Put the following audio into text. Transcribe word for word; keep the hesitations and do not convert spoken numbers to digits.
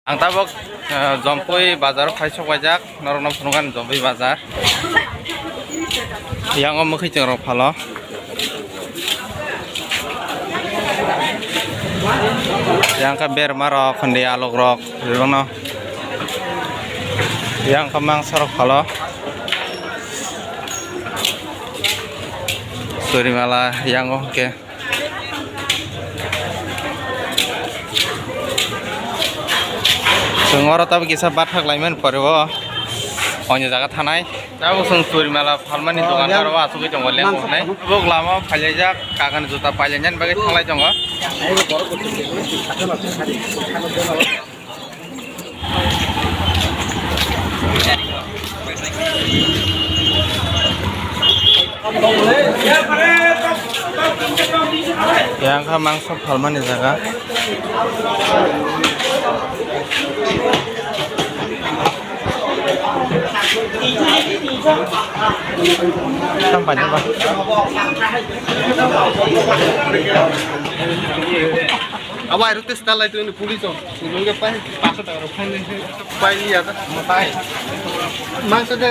Ang tabok, eh, Jompui bazar o phai sok paijak, norok no phunukha Jompui bazar. Yang o mwkhwi chwng rok phalo. Yang khe berma rok, khwndi alok rok, rwno. Yang khe mangsa rok phalo. Suri mala yang o khe. Chwng oro tabuk kisa bathak laimani pore o onya jaga thanai. Tabuk chwng suri mala phalmani dokan aro o asugwi tongo lengkok hinai. Tabuk lama o phailaijak, kakani juta pailainani bagwi thanglai tongo. Yang kha mangso phalmani jaga. Tang paina ba. Abo airo testa lai tu ni police o. Nungke pai, paso taka rok pai ni. Pai ni ya ta. Pai. Mangsa de